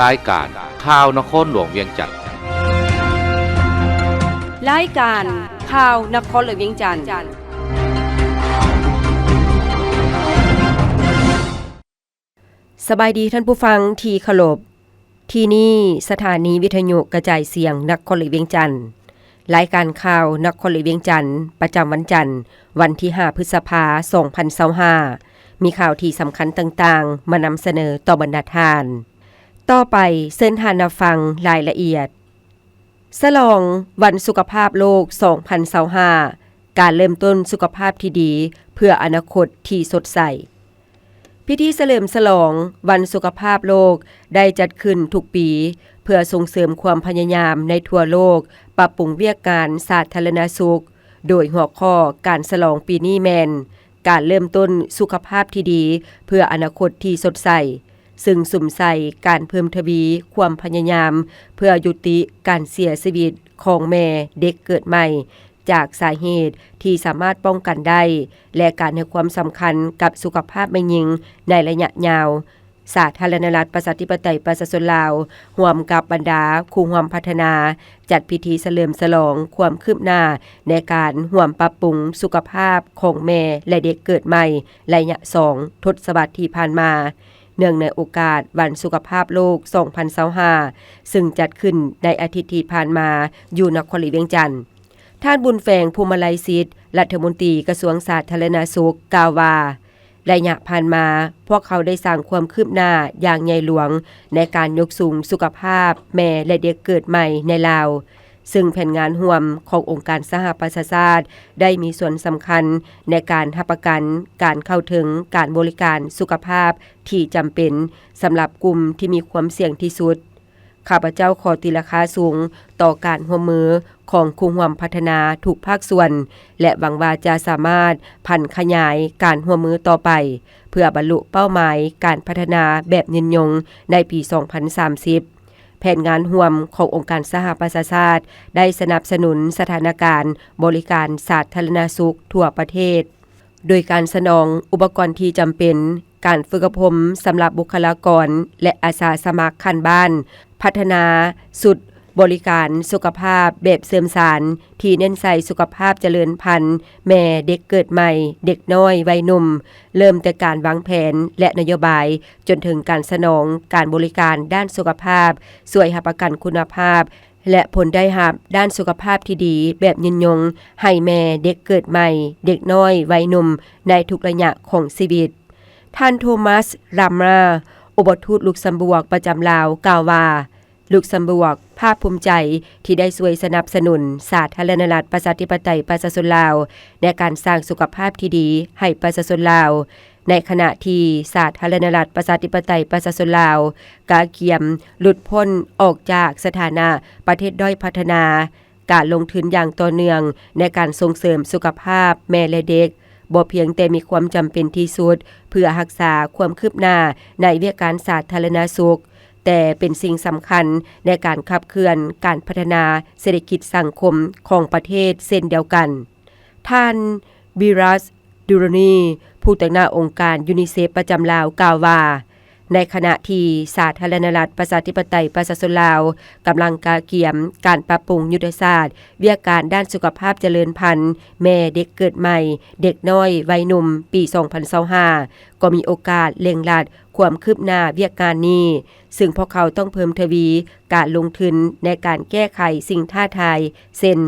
ລາຍການຂ່າວນະຄອນຫຼວງວຽງຈັນ. ລາຍການຂ່າວນະຄອນຫຼວງວຽງຈັນ. ສະບາຍດີທ່ານຜູ້ຟັງທີ່ເຄົາລົບ. ທີ່ນີ້ສະຖານີວິທະຍຸກະຈາຍສຽງນະຄອນຫຼວງວຽງຈັນ. ລາຍການຂ່າວນະຄອນຫຼວງວຽງຈັນ ປະຈຳວັນຈັນ ວັນທີຫ້າ ພຶດສະພາ ສອງພັນຊາວຫ້າ ມີຂ່າວທີ່ສຳຄັນຕ່າງໆ ມານຳສະເໜີຕໍ່ບັນດາທ່ານ. ຕໍ່ໄປເຊີນທ່ານຮັບຟັງລາຍລະອຽດ. ສະຫຼອງວັນສຸຂະພາບໂລກ ສອງພັນຊາວຫ້າ ການເລີ່ມຕົ້ນສຸຂະພາບທີ່ດີເພື່ອອະນາຄົດທີ່ສົດໃສ. ພິທີສະເຫຼີມສະຫຼອງວັນສຸຂະພາບໂລກໄດ້ຈັດຂຶ້ນທຸກປີ ເພື່ອສົ່ງເສີມຄວາມພະຍາຍາມໃນທົ່ວໂລກ ປັບປຸງວຽກງານສາທາລະນະສຸກ, ໂດຍຫົວຂໍ້ການສະຫຼອງປີນີ້ແມ່ນ ການເລີ່ມຕົ້ນສຸຂະພາບທີ່ດີເພື່ອອະນາຄົດທີ່ສົດໃສ, ຊຶ່ງສຸມໃສ່ການເພີ່ມທະວີຄວາມພະຍາຍາມເພື່ອຍຸຕິການເສຍຊີວິດຂອງແມ່ເດັກເກີດໃໝ່ ຈາກສາເຫດທີ່ສາມາດປ້ອງກັນໄດ້ ແລະ ການໃຫ້ຄວາມສຳຄັນກັບສຸຂະພາບແມ່ຍິງໃນໄລຍະຍາວ. ສາທາລະນະລັດ ປະຊາທິປະໄຕ ປະຊາຊົນລາວ ຮ່ວມກັບບັນດາຄູ່ຮ່ວມພັດທະນາ ຈັດພິທີສະເຫຼີມສະຫຼອງຄວາມຄືບໜ້າໃນການຮ່ວມປັບປຸງສຸຂະພາບຂອງແມ່ ແລະ ເດັກເກີດໃໝ່ໄລຍະສອງ ທົດສະວັດທີ່ຜ່ານມາ. ເນື່ອງໃນໂອກາດວັນສຸຂະພາບໂລກ ສອງພັນຊາວຫ້າ ຊຶ່ງຈັດຂຶ້ນໃນອາທິດທີ່ຜ່ານມາຢູ່ນະຄອນຫຼວງວຽງຈັນ, ທ່ານ ບຸນແຝງ ພູມມະໄລສິດ ລັດຖະມົນຕີກະຊວງສາທາລະນະສຸກ ກ່າວວ່າ ໄລຍະຜ່ານມາ, ພວກເຮົາໄດ້ສ້າງຄວາມຄືບໜ້າຢ່າງໃຫຍ່ຫຼວງໃນການຍົກສູງສຸຂະພາບແມ່ ແລະ ເດັກເກີດໃໝ່ໃນລາວ, ຊຶ່ງແຜນງານຮ່ວມຂອງອົງການສະຫະປະຊາຊາດໄດ້ມີສ່ວນສຳຄັນໃນການຮັບປະກັນການເຂົ້າເຖິງການບໍລິການສຸຂະພາບທີ່ຈຳເປັນສຳລັບກຸ່ມທີ່ມີຄວາມສ່ຽງທີ່ສຸດ. ຂ້າພະເຈົ້າຂໍຕີລາຄາສູງຕໍ່ການຮ່ວມມືຂອງຄູ່ຮ່ວມພັດທະນາທຸກພາກສ່ວນ ແລະ ຫວັງວ່າຈະສາມາດຜັນຂະຫຍາຍການຮ່ວມມືຕໍ່ໄປ ເພື່ອບັນລຸເປົ້າໝາຍການພັດທະນາແບບຍືນຍົງໃນປີສອງພັນສາມສິບ. ແຜນງານຮ່ວມຂອງອົງການສະຫະປະຊາຊາດໄດ້ສະໜັບສະໜູນສະຖານະການບໍລິການສາທາລະນະສຸກທົ່ວປະເທດ ໂດຍການສະໜອງອຸປະກອນທີ່ຈຳເປັນ, ການຝຶກອົບຮົມສຳລັບບຸກຄະລາກອນ ແລະ ອາສາສະໝັກຂັ້ນບ້ານ, ພັດທະນາຊຸດບໍລິການສຸຂະພາບແບບເຊື່ອມສານ ທີ່ເນັ້ນໃສ່ສຸຂະພາບຈະເລີນພັນແມ່, ເດັກເກີດໃໝ່, ເດັກນ້ອຍ, ໄວໜຸ່ມ, ເລີ່ມແຕ່ການວາງແຜນ ແລະ ນະໂຍບາຍ ຈົນເຖິງການສະໜອງການບໍລິການດ້ານສຸຂະພາບ, ຊ່ວຍຮັບປະກັນຄຸນນະພາບ ແລະ ຜົນໄດ້ຮັບດ້ານສຸຂະພາບທີ່ດີແບບຍືນຍົງໃຫ້ແມ່, ເດັກເກີດໃໝ່, ເດັກນ້ອຍ, ໄວໜຸ່ມ ໃນທຸກໄລຍະຂອງຊີວິດ. ທ່ານ ໂທມັສ ຣາມຣາ ອຸປະທູດລຸກຊຳບວກປະຈຳລາວ ກ່າວວ່າ ລຸກຊຳບວກພາກພູມໃຈທີ່ໄດ້ຊ່ວຍສະໜັບສະໜູນສາທາລະນະລັດ ປະຊາທິປະໄຕ ປະຊາຊົນລາວ ໃນການສ້າງສຸຂະພາບທີ່ດີໃຫ້ປະຊາຊົນລາວ. ໃນຂະນະທີ່ສາທາລະນະລັດ ປະຊາທິປະໄຕ ປະຊາຊົນລາວ ກະກຽມຫຼຸດພົ້ນອອກຈາກສະຖານະປະເທດດ້ອຍພັດທະນາ, ການລົງທຶນຢ່າງຕໍ່ເນື່ອງໃນການສົ່ງເສີມສຸຂະພາບແມ່ ແລະ ເດັກ ບໍ່ພຽງແຕ່ມີຄວາມຈຳເປັນທີ່ສຸດເພື່ອຮັກສາຄວາມຄືບໜ້າໃນວຽກງານສາທາລະນະສຸກ, ແຕ່ເປັນສິ່ງສຳຄັນໃນການຂັບເຄື່ອນການພັດທະນາເສດຖະກິດສັງຄົມຂອງປະເທດເຊັ່ນດຽວກັນ. ທ່ານ ວິຣັດ ດູໂຣນີ ຜູ້ຕາງໜ້າອົງການຢູນິເຊັບປະຈຳລາວ ກ່າວວ່າ ໃນຂະນະທີ່ສາທາລະນະລັດ ປະຊາທິປະໄຕ ປະຊາຊົນລາວ ກຳລັງກະກຽມການປັບປຸງຍຸດທະສາດວຽກການດ້ານສຸຂະພາບຈະເລີນພັນແມ່, ເດັກເກີດໃໝ່, ເດັກນ້ອຍ, ໄວໜຸ່ມ ປີສອງພັນຊາວຫ້າ ກໍມີໂອກາດເລັ່ງລັດຄວາມຄືບໜ້າວຽກງານນີ້, ຊຶ່ງພວກເຂົາຕ້ອງເພີ່ມທະວີການລົງທຶນໃນການແກ້ໄຂສິ່ງທ້າທາຍ ເຊັ່ນ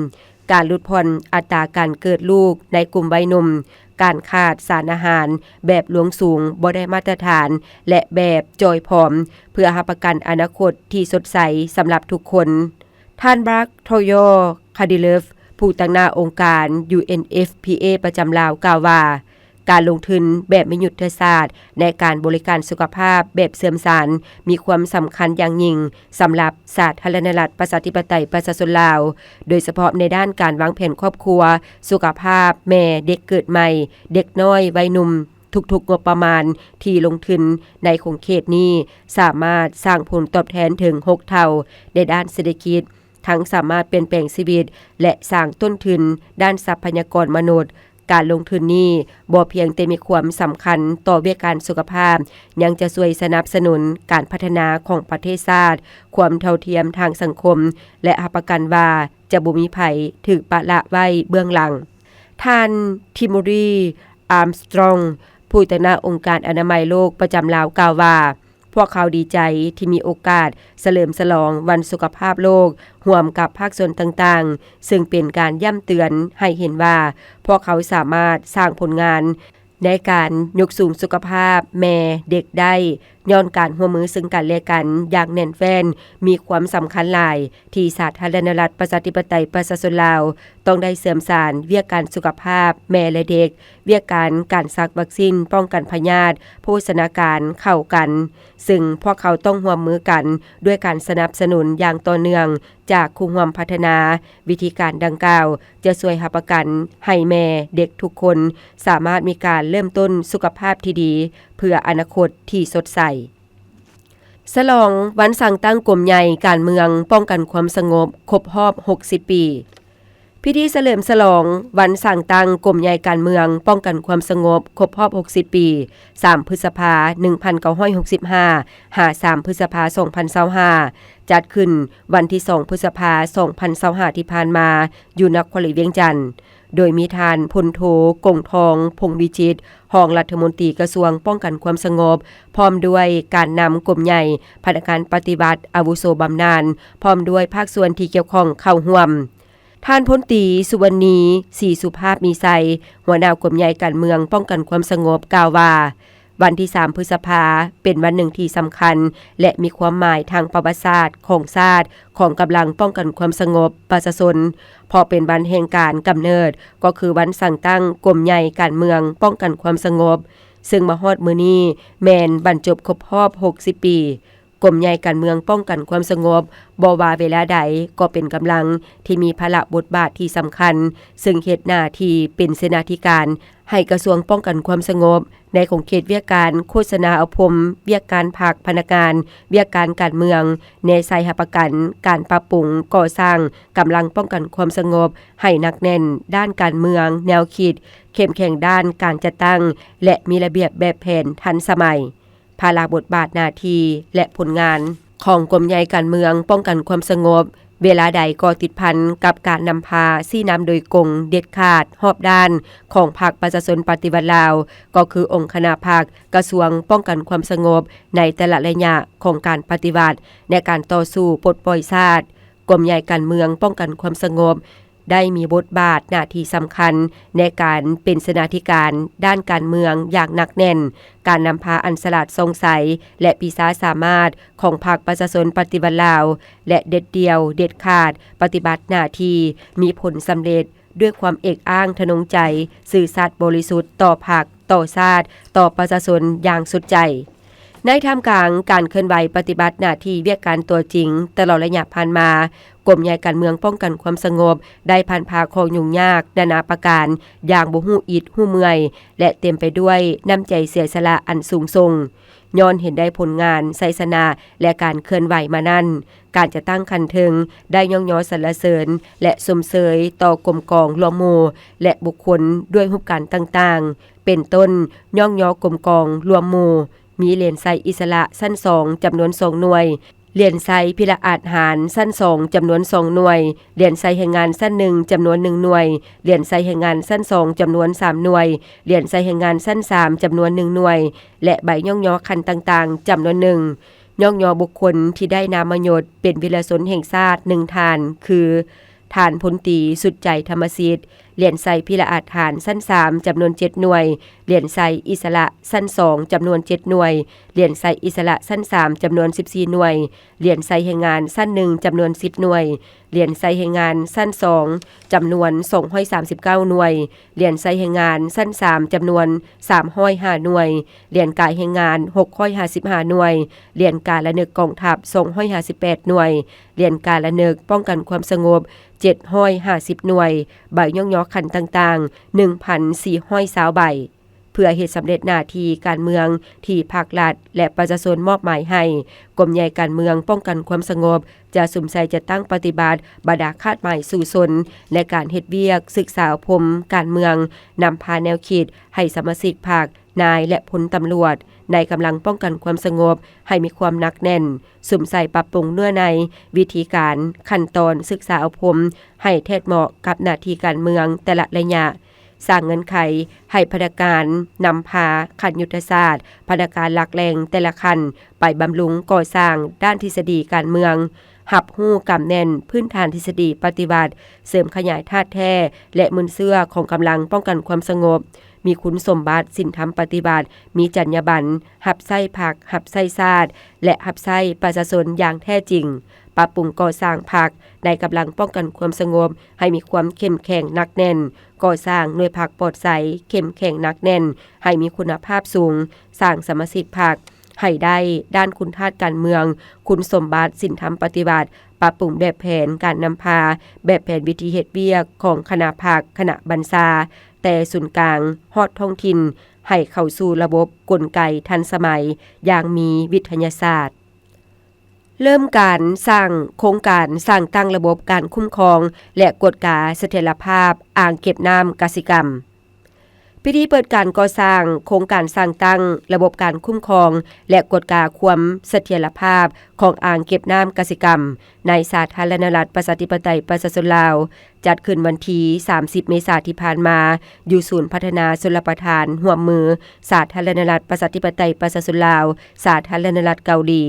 ການຫຼຸດຜ່ອນອັດຕາການເກີດລູກໃນກຸ່ມໄວໜຸ່ມ, ການຂາດສານອາຫານແບບລວງສູງບໍ່ໄດ້ມາດຕະຖານ ແລະ ແບບຈ່ອຍຜອມ ເພື່ອຮັບປະກັນອະນາຄົດທີ່ສົດໃສສຳລັບທຸກຄົນ. ທ່ານ ບຣັກ ໂທໂຢ ຄາດີເລີຟ ຜູ້ຕາງໜ້າອົງການ UNFPA ປະຈຳລາວ ກ່າວວ່າ ການລົງທຶນແບບມີຍຸດທະສາດໃນການບໍລິການສຸຂະພາບແບບເຊື່ອມສານ ມີຄວາມສຳຄັນຢ່າງຍິ່ງສຳລັບສາທາລະນະລັດ ປະຊາທິປະໄຕ ປະຊາຊົນລາວ, ໂດຍສະເພາະໃນດ້ານການວາງແຜນຄອບຄົວ, ສຸຂະພາບແມ່, ເດັກເກີດໃໝ່, ເດັກນ້ອຍ, ໄວໜຸ່ມ ທຸກໆງົບປະມານທີ່ລົງທຶນໃນຂົງເຂດນີ້ ສາມາດສ້າງຜົນຕອບແທນເຖິງຫົກເທົ່າໃນດ້ານເສດຖະກິດ, ທັງສາມາດປ່ຽນແປງຊີວິດ ແລະ ສ້າງຕົ້ນທຶນດ້ານຊັບພະຍາກອນມະນຸດ ການລົງທຶນນີ້ບໍ່ພຽງແຕ່ມີຄວາມສຳຄັນຕໍ່ວຽກງານສຸຂະພາບ, ຍັງຈະຊ່ວຍສະໜັບສະໜູນການພັດທະນາຂອງປະເທດຊາດ, ຄວາມເທົ່າທຽມທາງສັງຄົມ ແລະ ຮັບປະກັນວ່າຈະບໍ່ມີໃຜຖືກປະລະໄວ້ເບື້ອງຫຼັງ. ທ່ານ ທິມໂມຣີ ອາມສະຕຣອງ ຜູ້ຕາງໜ້າອົງການອະນາໄມໂລກປະຈຳລາວກ່າວວ່າ, ພວກເຂົາດີໃຈທີ່ມີໂອກາດສະເຫຼີມສະຫຼອງວັນສຸຂະພາບໂລກຮ່ວມກັບພາກສ່ວນຕ່າງໆ, ເຊິ່ງເປັນການຢ້ຳເຕືອນໃຫ້ເຫັນວ່າ ພວກເຂົາສາມາດສ້າງຜົນງານໃນການຍົກສູງສຸຂະພາບແມ່ເດັກໄດ້ ຍ້ອນການຮ່ວມມືເຊິ່ງກັນແລະກັນຢ່າງແໜ້ນແຟ້ນ ມີຄວາມສຳຄັນຫຼາຍ ທີ່ສາທາລະນະລັດ ປະຊາທິປະໄຕ ປະຊາຊົນລາວ ຕ້ອງໄດ້ເຊື່ອມສານວຽກການສຸຂະພາບແມ່ ແລະ ເດັກ, ວຽກການການສັກວັກຊີນປ້ອງກັນພະຍາດໂພຊະນາການເຂົ້າກັນ, ເຊິ່ງພວກເຂົາຕ້ອງຮ່ວມມືກັນດ້ວຍການສະໜັບສະໜູນຢ່າງຕໍ່ເນື່ອງຈາກຄູ່ຮ່ວມພັດທະນາ. ວິທີການດັ່ງກ່າວຈະຊ່ວຍຮັບປະກັນໃຫ້ແມ່ເດັກທຸກຄົນສາມາດມີການເລີ່ມຕົ້ນສຸຂະພາບທີ່ດີ ເພື່ອອະນາຄົດທີ່ສົດໃສ. ສະຫຼອງວັນສ້າງຕັ້ງກົມໃຫຍ່ການເມືອງປ້ອງກັນຄວາມສະຫງົບຄົບຮອບຫົກສິບປີ. ພິທີສະເຫຼີມສະຫຼອງວັນສ້າງຕັ້ງກົມໃຫຍ່ການເມືອງປ້ອງກັນຄວາມສະຫງົບຄົບຮອບຫົກສິບປີ, ສາມ ພຶດສະພາ ໜຶ່ງພັນເກົ້າຮ້ອຍຫົກສິບຫ້າ ຫາ ສາມ ພຶດສະພາ ສອງພັນຊາວຫ້າ ຈັດຂຶ້ນວັນທີ ສອງ ພຶດສະພາ ສອງພັນຊາວຫ້າ ທີ່ຜ່ານມາ ຢູ່ນະຄອນຫຼວງວຽງຈັນ. ໂດຍມີທ່ານ ພົນໂທ ກົງທອງ ພົງວິຈິດ ຮອງລັດຖະມົນຕີກະຊວງປ້ອງກັນຄວາມສະຫງົບ ພ້ອມດ້ວຍການນຳກົມໃຫຍ່, ພະນັກງານປະຕິບັດອາວຸໂສບຳນານ ພ້ອມດ້ວຍພາກສ່ວນທີ່ກ່ຽວຂ້ອງເຂົ້າຮ່ວມ. ທ່ານ ພົນຕີ ສຸວັນນີ ສີສຸພາບມີໄຊ ຫົວໜ້າກົມໃຫຍ່ການເມືອງປ້ອງກັນຄວາມສະຫງົບ ກ່າວວ່າ, ວັນທີ ສາມ ພຶດສະພາ ເປັນວັນໜຶ່ງທີ່ສຳຄັນ ແລະ ມີຄວາມໝາຍທາງປະຫວັດສາດຂອງຊາດ, ຂອງກຳລັງປ້ອງກັນຄວາມສະຫງົບປະຊາຊົນ, ເພາະເປັນວັນແຫ່ງການກຳເນີດ, ກໍຄືວັນສ້າງຕັ້ງກົມໃຫຍ່ການເມືອງປ້ອງກັນຄວາມສະຫງົບ, ເຊິ່ງມາຮອດມື້ນີ້ແມ່ນບັນຈົບຄົບຮອບຫົກສິບປີ. ກົມໃຫຍ່ການເມືອງປ້ອງກັນຄວາມສະຫງົບ ບໍ່ວ່າເວລາໃດ ກໍເປັນກຳລັງທີ່ມີພາລະບົດບາດທີ່ສຳຄັນ, ເຊິ່ງເຮັດໜ້າທີ່ເປັນເສນາທິການໃຫ້ກະຊວງປ້ອງກັນຄວາມສະຫງົບ ໃນຂົງເຂດວຽກການໂຄສະນາອົບຮົມວຽກການພັກພະນັກງານ, ວຽກການການເມືອງ, ແນໃສ່ຮັບປະກັນການປັບປຸງກໍ່ສ້າງກຳລັງປ້ອງກັນຄວາມສະຫງົບໃຫ້ໜັກແໜ້ນດ້ານການເມືອງ, ແນວຄິດ, ເຂັ້ມແຂງດ້ານການຈັດຕັ້ງ ແລະ ມີລະບຽບແບບແຜນທັນສະໄໝ. ພາລະບົດບາດໜ້າທີ່ ແລະ ຜົນງານຂອງກົມໃຫຍ່ການເມືອງປ້ອງກັນຄວາມສະຫງົບ ເວລາໃດກໍຕິດພັນກັບການນຳພາຊີ້ນຳໂດຍກົງເດັດຂາດຮອບດ້ານຂອງພັກປະຊາຊົນປະຕິວັດລາວ, ກໍຄືອົງຄະນະພັກ, ກະຊວງປ້ອງກັນຄວາມສະຫງົບ ໃນແຕ່ລະໄລຍະຂອງການປະຕິວັດ ໃນການຕໍ່ສູ້ປົດປ່ອຍຊາດ. ກົມໃຫຍ່ການເມືອງປ້ອງກັນຄວາມສະຫງົບ ໄດ້ມີບົດບາດໜ້າທີ່ສຳຄັນໃນການເປັນເສນາທິການດ້ານການເມືອງຢ່າງໜັກແໜ້ນ, ການນຳພາອັນສະຫຼາດສ່ອງໃສ ແລະ ປີຊາສາມາດຂອງພັກປະຊາຊົນປະຕິວັດລາວ ແລະ ເດັດດ່ຽວເດັດຂາດປະຕິບັດໜ້າທີ່ມີຜົນສຳເລັດ ດ້ວຍຄວາມເອກອ້າງທະນົງໃຈ, ຊື່ສັດບໍລິສຸດຕໍ່ພັກ, ຕໍ່ຊາດ, ຕໍ່ປະຊາຊົນຢ່າງສຸດໃຈ. ໃນທ່າມກາງການເຄື່ອນໄຫວປະຕິບັດໜ້າທີ່ວຽກການຕົວຈິງຕະຫຼອດໄລຍະຜ່ານມາ, ກົມໃຫຍ່ການເມືອງປ້ອງກັນຄວາມສະຫງົບ ໄດ້ຜ່ານຜ່າຂໍ້ຫຍຸ້ງຍາກນານາປະການຢ່າງບໍ່ຮູ້ອິດຮູ້ເມື່ອຍ ແລະ ເຕັມໄປດ້ວຍນ້ຳໃຈເສຍສະຫຼະອັນສູງສົ່ງ. ຍ້ອນເຫັນໄດ້ຜົນງານ, ໄຊຊະນະ ແລະ ການເຄື່ອນໄຫວມານັ້ນ, ການຈັດຕັ້ງຂັ້ນເທິງໄດ້ຍ້ອງຍໍສັນລະເສີນ ແລະ ຊົມເຊີຍຕໍ່ກົມກອງລວມໝູ່ ແລະ ບຸກຄົນດ້ວຍຮູບການຕ່າງໆ ເປັນຕົ້ນ ຍ້ອງຍໍກົມກອງລວມໝູ່ ມີຫຼຽນໄຊອິດສະຫຼະຊັ້ນສອງ ຈຳນວນສອງໜ່ວຍ, ຫຼຽນໄຊພິລະອາດຫານຊັ້ນສອງ ຈຳນວນສອງໜ່ວຍ, ຫຼຽນໄຊແຮງງານຊັ້ນໜຶ່ງ ຈຳນວນໜຶ່ງໜ່ວຍ, ຫຼຽນໄຊແຮງງານຊັ້ນສອງ ຈຳນວນສາມໜ່ວຍ, ຫຼຽນໄຊແຮງງານຊັ້ນສາມ ຈຳນວນໜຶ່ງໜ່ວຍ ແລະ ໃບຍ້ອງຍໍຂັ້ນຕ່າງໆ ຈຳນວນໜຶ່ງ. ຍ້ອງຍໍບຸກຄົນທີ່ໄດ້ນາມມະຍົດເປັນວິລະຊົນແຫ່ງຊາດໜຶ່ງທ່ານ ຄື ທ່ານ ພົນຕີ ສຸດໃຈ ທຳມະສິດ, ຫຼຽນໄຊພິລະອາດຫານຊັ້ນສາມ ຈຳນວນເຈັດໜ່ວຍ, ຫຼຽນໄຊອິດສະຫຼະຊັ້ນສອງ ຈຳນວນເຈັດໜ່ວຍ, ຫຼຽນໄຊອິດສະຫຼະຊັ້ນສາມ ຈຳນວນສິບສີ່ໜ່ວຍ, ຫຼຽນໄຊແຮງງານຊັ້ນໜຶ່ງ ຈຳນວນສິບໜ່ວຍ, ຫຼຽນໄຊແຮງງານຊັ້ນສອງ ຈຳນວນສອງຮ້ອຍສາມສິບເກົ້າໜ່ວຍ, ຫຼຽນໄຊແຮງງານຊັ້ນສາມ ຈຳນວນສາມຮ້ອຍຫ້າໜ່ວຍ, ຫຼຽນກາຍແຮງງານຫົກຮ້ອຍຫ້າສິບຫ້າໜ່ວຍ, ຫຼຽນກາລະນຶກກອງທັບສອງຮ້ອຍຫ້າສິບແປດໜ່ວຍ, ຫຼຽນກາລະນຶກປ້ອງກັນຄວາມສະຫງົບເຈັດຮ້ອຍຫ້າສິບໜ່ວຍ, ໃບຍ້ອງຍໍຂັ້ນຕ່າງໆໜຶ່ງພັນສີ່ຮ້ອຍຊາວໃບ. ເ ພື່ອເຮັດສຳເລັດໜ້າທີ່ການເມືອງທີ່ພັກລັດ ແລະ ປະຊາຊົນມອບໝາຍໃຫ້. ກົມໃຫຍ່ການເມືອງປ້ອງກັນຄວາມສະຫງົບ ຈະສຸມໃສ່ຈັດຕັ້ງປະຕິບັດບັນດາຄາດໝາຍສູ້ຊົນ ໃນການເຮັດວຽກສຶກສາອົບຮົມການເມືອງ, ນຳພາແນວຄິດໃຫ້ສະມາຊິກພັກ, ນາຍ ແລະ ພົນຕຳຫຼວດ ໃນກຳລັງປ້ອງກັນຄວາມສະຫງົບໃຫ້ມີຄວາມໜັກແໜ້ນ, ສຸມໃສ່ປັບປຸງເນື້ອໃນ, ວິທີການ, ຂັ້ນຕອນສຶກສາອົບຮົມໃຫ້ແທດເໝາະກັບໜ້າທີ່ການເມືອງແຕ່ລະໄລຍະ, ສ້າງເງື່ອນໄຂໃຫ້ພະນັກງານນຳພາຂັ້ນຍຸດທະສາດ, ພະນັກງານຫຼັກແຫຼ່ງແຕ່ລະຂັ້ນໄປບຳລຸງກໍ່ສ້າງດ້ານທິດສະດີການເມືອງ, ຮັບຮູ້ກຳແໜ້ນພື້ນຖານທິດສະດີປະຕິວັດ, ເສີມຂະຫຍາຍທາດແທ້ ແລະ ມູນເຊື້ອຂອງກຳລັງປ້ອງກັນຄວາມສະຫງົບ, ມີຄຸນສົມບັດສິນທຳປະຕິວັດ, ມີຈັນຍາບັນຮັບໃຊ້ພັກ, ຮັບໃຊ້ຊາດ ແລະ ຮັບໃຊ້ປະຊາຊົນຢ່າງແທ້ຈິງ, ປັບປຸງກໍ່ສ້າງພັກໃນກຳລັງປ້ອງກັນຄວາມສະຫງົບໃຫ້ມີຄວາມເຂັ້ມແຂງໜັກແໜ້ນ, ກໍ່ສ້າງໜ່ວຍພັກປອດໃສເຂັ້ມແຂງໜັກແໜ້ນ ໃຫ້ມີຄຸນນະພາບສູງ, ສ້າງສະມາຊິກພັກໃຫ້ໄດ້ດ້ານຄຸນທາດການເມືອງ, ຄຸນສົມບັດສິນທຳປະຕິວັດ, ປັບປຸງແບບແຜນການນຳພາ, ແບບແຜນວິທີເຮັດວຽກຂອງຄະນະພັກ, ຄະນະບັນຊາ, ແຕ່ສູນກາງຮອດທ້ອງຖິ່ນ ໃຫ້ເຂົ້າສູ່ລະບົບກົນໄກທັນສະໄໝຢ່າງມີວິທະຍາສາດ. ເລີ່ມການສ້າງໂຄງການສ້າງຕັ້ງລະບົບການຄຸ້ມຄອງ ແລະ ກວດກາສະຖຽນລະພາບອ່າງເກັບນ້ຳກະສິກຳ. ພິທີເປີດການກໍ່ສ້າງໂຄງການສ້າງຕັ້ງລະບົບການຄຸ້ມຄອງ ແລະ ກວດກາຄວາມສະຖຽນລະພາບຂອງອ່າງເກັບນ້ຳກະສິກຳ ໃນສາທາລະນະລັດ ປະຊາທິປະໄຕ ປະຊາຊົນລາວ ຈັດຂຶ້ນວັນທີສາມສິບ ເມສາທີ່ຜ່ານມາ ຢູ່ສູນພັດທະນາຊົນລະປະທານຮ່ວມມື ສາທາລະນະລັດ ປະຊາທິປະໄຕ ປະຊາຊົນລາວ ສາທາລະນະລັດເກົາຫຼີ,